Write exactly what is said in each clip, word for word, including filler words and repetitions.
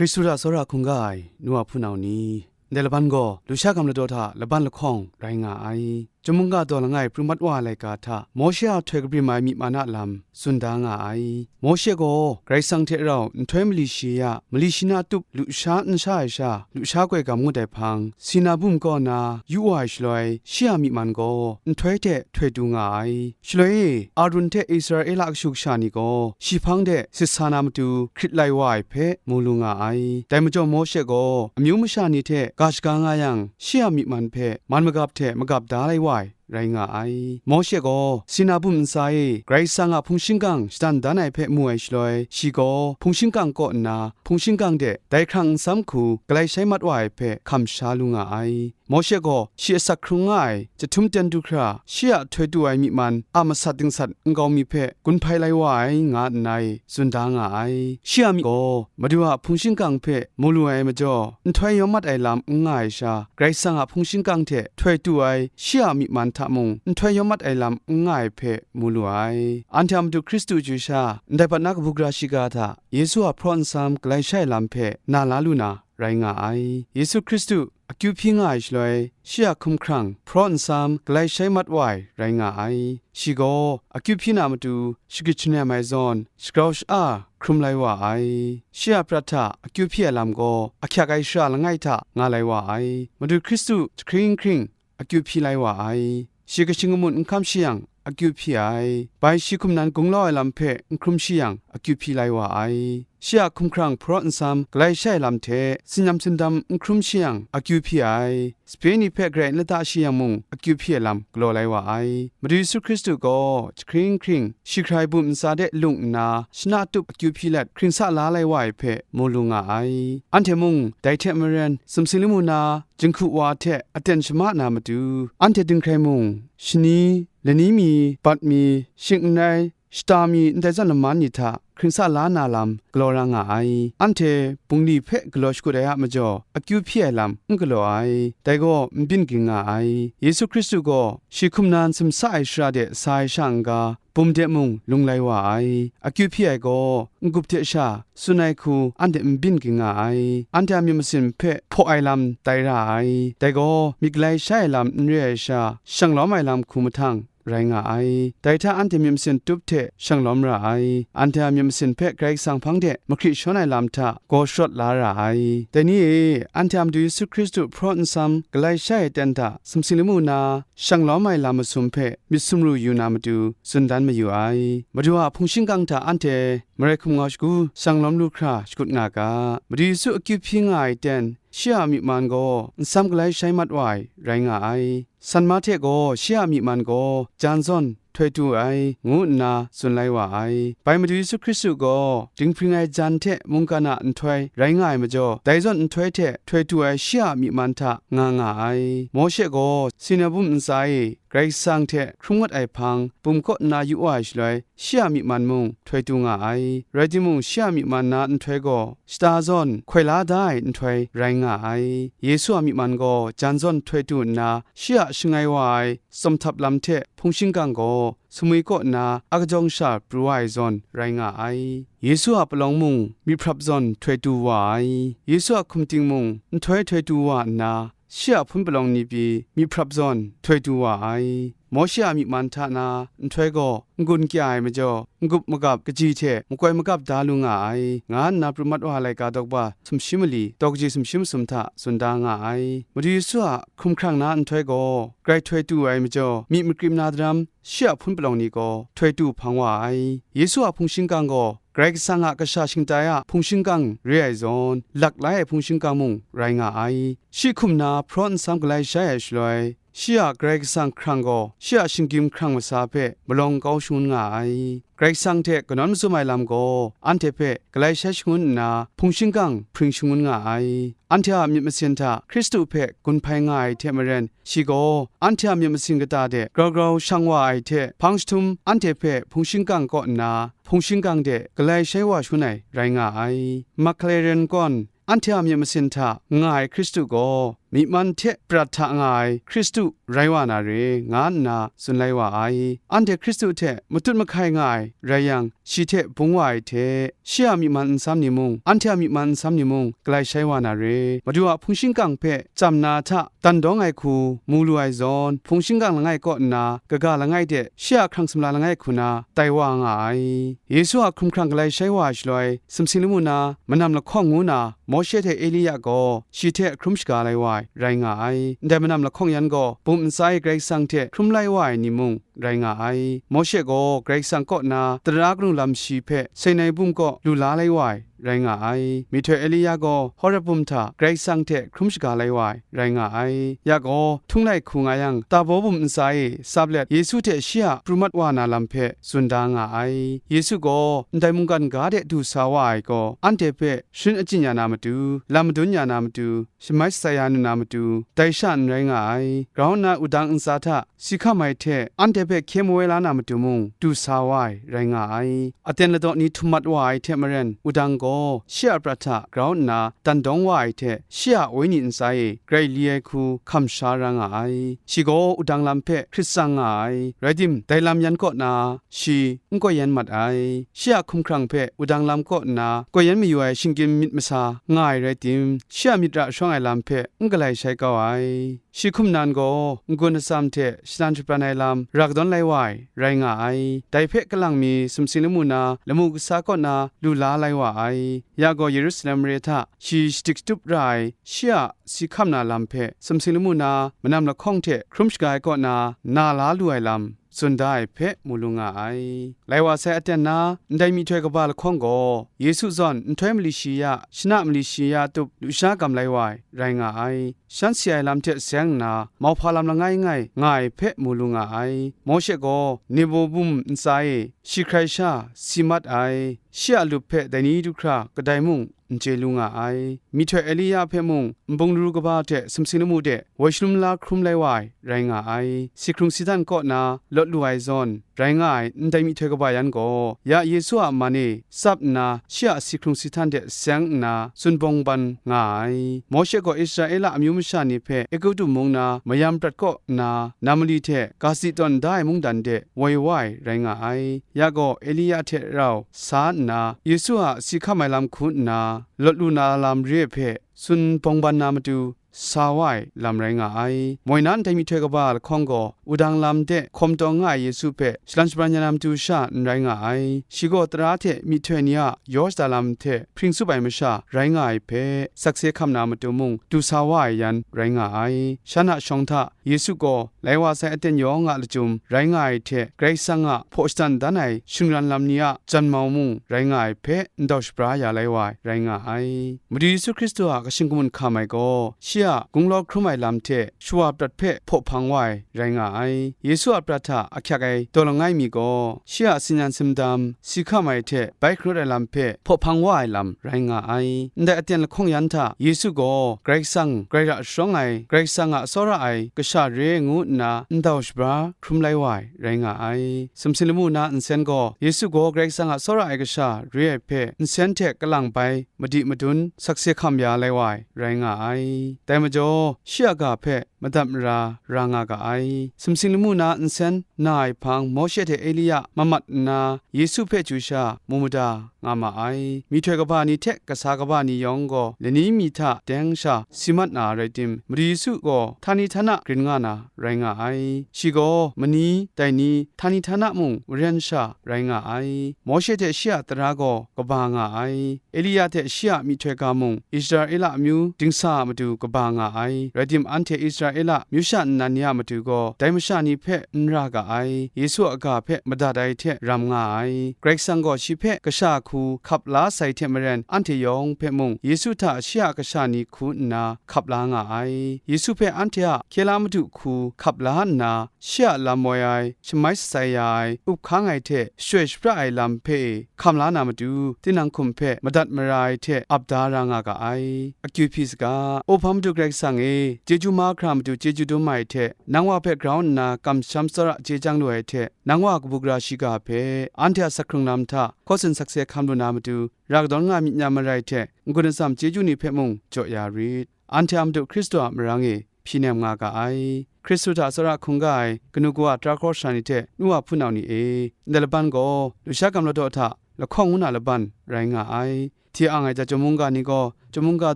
Hkristu hta tsawra hkungga ai nu wa hpunau ni, ndai laban gaw lusha gam ladaw hta laban lahkawng rai nga ai. Chyum mungga daw langai pru mat wa ai laika hta Mawshe a htoi kabrim ai myi man a lam tsun da nga ai. Mawshe gaw Karai Kasang hte rau nhtoi mali shi ya, mali shi na tup lusha n sha ai sha, lusha koi gam ngut ai hpang, Sina bum kaw na yu wa ai shaloi, shi a myi man gaw nhtoi hte htoi tu nga ai. Shaloi e, Arun hte Israela kashu kasha ni gaw shi hpang de sit sa na matu hkrit lai wa ai hpe mu lu nga ai. Dai majaw Mawshe gaw amyu masha ni hte ga shaga nga yang, shi a myi man hpe man magap hte magap da lai wa ai rai nga ai. Mawshe gaw Sina bum ntsa e Karai Kasang a hpung shingkang shadan dan ai hpe mu ai shaloi, shi gaw hpung shingkang kaw nna, hpung shingkang de dai hkrang nsam hku galai shai mat wa ai hpe hkam sha lu nga ai. Mawshe gaw shi asak hkrung nga ai chyahtum ten du hkra, shi a htoi tu ai myi man a masat dingsat nkau mi hpe gun hpai lai wa ai, nga nna e tsun da nga ai. Shi a myi gaw Madu a hpung shingkang hpe mu lu ai majaw, nhtoi yawm mat ai lam n nga ai sha, Karai Kasang a hpung shingkang hte htoi tu ai shi a myi man hta mung nhtoi yawm mat ai lam n nga ai hpe mu lu ai. Anhte a Madu Hkristu chyu sha, ndai bat na kabu gara shiga hta Yesu a hpraw nsam galai shai lam hpe na la lu na rai nga ai. Yesu Hkristu akyu hpyi nga ai shaloi, shi a hkum hkrang hpraw nsam galai shai mat wa ai rai nga ai. Shi gaw akyu hpyi na matu shagrit shanem ai zawn, shagrau sha-a hkrum lai wa ai. Shi a prat hta akyu hpyi ai lam gaw ahkyak ai shara langai hta nga lai wa ai. Madu Hkristu jahkring hkring akyu hpyi lai wa ai. Shi kashin kamun n hkam shi yang, akyu hpyi ai. Bai shi hkum nan gunglau ai lam hpe n hkrum shi yang, akyu hpyi lai wa ai. Shi a hkum hkrang hpraw nsam galai shai lam hte, sinyam sindam n hkrum shi yang, akyu hpyi ai. Sape ni hpe garai n lata shi yang mung, akyu hpyi ai lam galaw lai wa ai. Madu Yesu Hkristu gaw jahkring hkring, shi hkrai bum ntsa de lung nna, shana tup akyu hpyi let hkring sa la lai wa ai hpe mu lu nga ai. Anhte mung dai hte maren, sumsing lamu na, jinghku wa hte aten shama na matu, anhte dinghkrai mung, shani, lani mi, bat mi, shing n rai, shata mi ndai zawn laman ni hta hkring sa la na lam galaw ra nga ai. Anhte bungli hpe galaw shakut ai a majaw, akyu hpyi ai lam n galaw ai. Dai gaw n byin ging nga ai. Yesu Hkristu gaw shi hkum nan sumsa ai shara de sa ai sha n-ga, bum de mung lung lai wa ai. Akyu hpyi ai gaw n-gup hte sha tsun ai hku anhte n byin ging nga ai. Anhte a myit masin hpe hpaw ai lam tai ra ai. Dai gaw myit galai shai ai lam n re ai sha, shang lawm ai lam hku mahtang rai nga ai. Dai hta anhte myit masin tup hte shang lawm ra ai. Anhte a myit masin hpe Karai Kasang hpang de mahkri shawn ai lam hta gaw sharawt la ra ai. Dai ni e, anhte a Madu Yesu Hkristu hpraw nsam galai shai ai ten hta sumsing lamu na, shang lawm ai lam masum hpe myit sumru yu na matu tsun dan mayu ai. Madu a hpung shingkang hta anhte marai hkum ngau shagu shang lawm lu hkra shakut nga ga. Madu Yesu akyu hpyi nga ai ten, shi a myi man gaw nsam galai shai mat wa ai rai nga ai. San Mahte gaw shi a myi man gaw jan zawn htoi tu ai, ngu nna tsun lai wa ai. Bai Madu Yesu Hkristu gaw dinghpring ai jan hte mungkan a nhtoi rai nga ai majaw, dai zawn nhtoi hte htoi tu ai shi a myi man hta nga nga ai. Mawshe gaw Sina bum ntsa e Karai Kasang hte hkrum ngut ai hpang, bum kaw nna yu wa ai shaloi, shi a myi man mung htoi tu nga ai. Rai timung, shi a myi man na nhtoi gaw shata zawn hkoi la da ai nhtoi rai nga ai. Yesu a myi man gaw jan zawn htoi tu nna, shi a shangai wa ai tsawm htap lam hte hpung shingkang gaw sumwi kaw nna a kajawng sha pru wa ai zawn rai nga ai. Yesu a palawng mung myit hprap zawn htoi tu wa ai. Yesu a hkum ting mung nhtoi htoi tu wa nna, shi a hpun palawng ni pyi myit hprap zawn htoi tu wa ai. Mawshe a myi man hta na nhtoi gaw n-gun kya ai majaw, n-gup magap kaji hte makoi magap da lu nga ai, nga nna pru mat wa ai laika daw kaba sumshi mali, daw kaji sumshi masum hta tsun da nga ai. Madu Yesu a hkum hkrang na nhtoi gaw grai htoi tu ai majaw, myi makrim na daram, shi a hpun palawng ni gaw htoi tu hpang wa ai. Yesu a hpung shingkang gaw Karai Kasang a kasha shingtai a hpung shingkang re ai zawn, lak lai ai hpung shingkang mung rai nga ai. Shi hkum na hpraw nsam galai shai ai shaloi, shi a Karai Kasang hkrang gaw shi a shinggyim hkrang masa hpe malawng kau shangun nga ai. Karai Kasang hte kanawn mazum ai lam gaw anhte hpe galai shai shangun nna, hpung shingkang hpring shangun nga ai. Anhte a myit masin hta Hkristu hpe gun hpai nga ai hte maren, shi gaw anhte a myit masin kata de grau grau shang wa ai hte hpang jahtum anhte hpe hpung shingkang kaw nna, hpung shingkang de galai shai wa shangun ai rai nga ai. Makhale ren kawn, anhte a myit masin hta nga ai Hkristu gaw myi man hte prat hta nga ai Hkristu rai wa na re, nga nna tsun lai wa ai. Anhte Hkristu hte matut mahkai nga ai rai yang, shi hte bung wa ai hte, shi a myi man nsam ni mung, anhte a myi man nsam ni mung, galai shai wa na re. Madu a hpung shingkang hpe chyam na hta dan dawng ai hku mu lu ai zawn, hpung shingkang langai kaw nna kaga langai de shi a hkrang sumla langai hku na tai wa nga ai. Yesu a hkumhkrang galai shai wa ai shaloi, sumsing lamu na manam lahkawng ngu na Mawshe hte Elia gaw shi hte hkrum shaga lai wa ai, rai nga ai. Ndai manam lahkawng yan gaw, bum ntsa e Karai Kasang hte hkrum lai wa ai ni mung rai nga ai. Mawshe gaw Karai Kasang kaw na tara kanu lam shi hpe Sinai bum kaw lu la lai wa ai, rai nga ai. Myihtoi Elia gaw Horeb bum hta Karai Kasang hte hkrum shaga lai wa ai, rai nga ai. Ya gaw, htung lai hku nga yang, Tabor bum ntsa e sap let, Yesu hte shi a pru mat wa na lam hpe tsun da nga ai. Yesu gaw ndai mungkan ga de du sa wa ai gaw, anhte hpe sharin achyin ya na matu, lam madun ya na matu, shamai shatsai ya nu na matu, dai sha n rai nga ai. Grau nna wudang ntsa hta si hkam ai hte anhte hpe hkye mawai la na matu mung, du sa wa ai, rai nga ai. Aten ladaw ni htum mat wa ai hte maren, wudang gaw shi a prat hta grau nna dan dawng wa ai hte, shi a wenyi ntsa e grai li ai hku hkam sha ra nga ai. Shi gaw wudang lam hpe hkrit tsang nga ai, rai tim, dai lam yan kaw na shi n koi yan mat ai. Shi a hkumhkrang hpe wudang lam kaw nna koi yan mayu ai shinggyim myit masa nga ai rai tim, shi a myit ra shawng ai lam hpe n galai shai kau ai. Shi hkum nan gaw n-gun atsam hte shalan shapran ai lam ra kadawn lai wa ai, rai nga ai. Dai hpe kalang mi sumsing lamu na lamu kasa kaw na lu la lai wa ai. Ya gaw Yerusalem mare hta shi shadik shatup ra ai, shi a si hkam na lam hpe sumsing lamu na manam lahkawng hte hkrum shaga ai kaw na, na la lu ai lam tsun da ai hpe mu lu nga ai. Lai wa sai aten na, ndai myihtoi kaba lahkawng gaw, Yesu zawn nhtoi mali shi ya, shana mali shi ya tup lusha gam lai wa ai, rai nga ai. Shan si ai lam hte seng nna, mauhpa lam langai ngai nga ai hpe mu lu nga ai. Mawshe gaw Nebo bum ntsa e shi hkrai sha si mat ai, shi a lup hpe dai ni du hkra kadai mung n chye lu nga ai. Myihtoi Elia hpe mung nbung laru kaba hte sumsing lamu de woi shalum la hkrum lai wa ai, rai nga ai. Si hkrung si htan kaw na lawt lu ai zawn, rai nga ai ndai myihtoi kaba yan gaw, ya Yesu a man e tsap nna, shi a si hkrung si htan de seng nna, tsun bawng ban nga ai. Mawshe gaw Israela amyu masha ni hpe Egutu mung na mayam prat kaw nna, na mali hte ga si tawn da ai mungdan de woi wa ai, rai nga ai. Ya gaw Elia hte rau sa nna, Yesu a si hkam ai lam hku nna, lawt lu na lam re ai hpe tsun bawng ban na matu, sa wa ai lam rai nga ai. Moi na ndai myihtoi kaba lahkawng gaw, wudang lam de hkawm taw nga ai Yesu hpe shalan shabran ya na matu sha n rai nga ai. Shi gaw tara hte myihtoi ni a yaw shada lam hte hpring tsup ai masha rai nga ai hpe, sakse hkam na matu mung du sa wa ai yan rai nga ai. Shan a shawng hta Yesu gaw lai wa sai aten yawng a lachyum rai nga ai hte, Karai Kasang a hpaw shadan dan ai shingran lam ni a janmau mung rai nga ai hpe ndau shabra ya lai wa ai, rai nga ai. Madu Yesu Hkristu a kashin kamun hkam ai gaw, shi a gunglau hkrum ai lam hte shawa prat hpe hpaw hpang wa ai, rai nga ai. Yesu a prat hta ahkyak ai daw langai mi gaw, shi a tsin-yan sindam, si hkam ai hte bai hkarut ai lam hpe hpaw hpang wa ai lam rai nga ai. Ndai aten lahkawng yan hta Yesu gaw Karai Kasang grai ra sharawng ai, Karai Kasang a tsawra ai kasha re ai ngu nna ndau shabra hkrum lai wa ai, rai nga ai. Sumsing lamu na nsen gaw Yesu gaw Karai Kasang a tsawra ai kasha re ai hpe nsen hte kalang bai madi madun sakse hkam ya lai wa ai, rai nga ai. Dai majaw, shi a ga hpe madat mara ra nga ga ai. Sumsing lamu na nsen na ai hpang Mawshe hte Elia mamat nna, Yesu hpe chyu sha mu mada nga ma ai. Myihtoi kaba ni hte kasa kaba ni yawng gaw lani mi hta teng sha si mat na rai tim, Madu Yesu gaw htani htana grin nga na rai nga ai. Shi gaw mani, dai ni, htani htana mung maren sha rai nga ai. Mawshe hte shi a tara gaw kaba nga ai. Elia hte shi a myihtoi ga mung, Israela amyu dingsa a matu kaba nga ai. Rai tim, anhte Israela myu sha nnan ni a matu gaw, dai masha ni hpe n ra ga ai. Yesu a ga hpe madat ai hte ram nga ai. Karai Kasang gaw shi hpe kasha hku hkap la sai hte maren, anhte yawng hpe mung, Yesu hta shi a kasha ni hku nna hkap la nga ai. Yesu hpe anhte a hkye la madu hku hkap la nna, shi a lam woi ai, shamai shatsai ya ai, up hkang ai hte shachyoi shapra ai lam hpe e hkam la na matu, tinang hkum hpe madat mara ai hte ap da ra nga ga ai. Akyu hpyi saga, Opa Madu Karai Kasang e, chyeju mahkra matu chyeju dum ai hte, nang wa hpe grau nna kamsham tsawra chye chyang lu ai hte, nang wa kabu gara shiga hpe, anhte a sak hkrung lam hta hkaw tsun sakse hkam lu na matu, ra kadawn nga myit ya marai hte, n-gun atsam chyeju ni hpe mung jaw ya rit. anhte a Madu Hkristu a marang e hpyi nem nga ga ai. Hkristu hta tsawra hkungga ai kanu kawa tara hkawra sara ni hte nu wa hpunau ni e, ndai laban gaw lusha gam ladaw hta lahkawng ngu na laban rai nga ai. Hti ang ai jat chyum mungga ni gaw, chyum mungga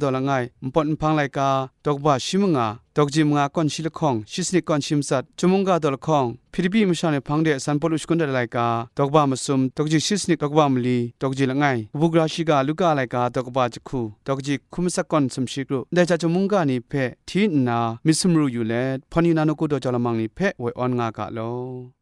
daw langai, npawt nhpang laika, daw kaba shi manga, daw kaji manga kawn shi lahkawng, shi sanit kawn shi matsat, chyum mungga daw lahkawng, Hpilipi masha ni hpang de San Pawlu shakun dat ai laika, daw kaba masum, daw kaji shi sanit, daw kaba mali, daw kaji langai, kabu gara shiga Luka a laika, daw kaba jahku, daw kaji hkun matsat kawn sumshi kru, ndai jat chyum mungga ni hpe hti nna myit sumru yu let, hpawn yu na nawku daw jau lamang ni hpe woi awn nga ga law.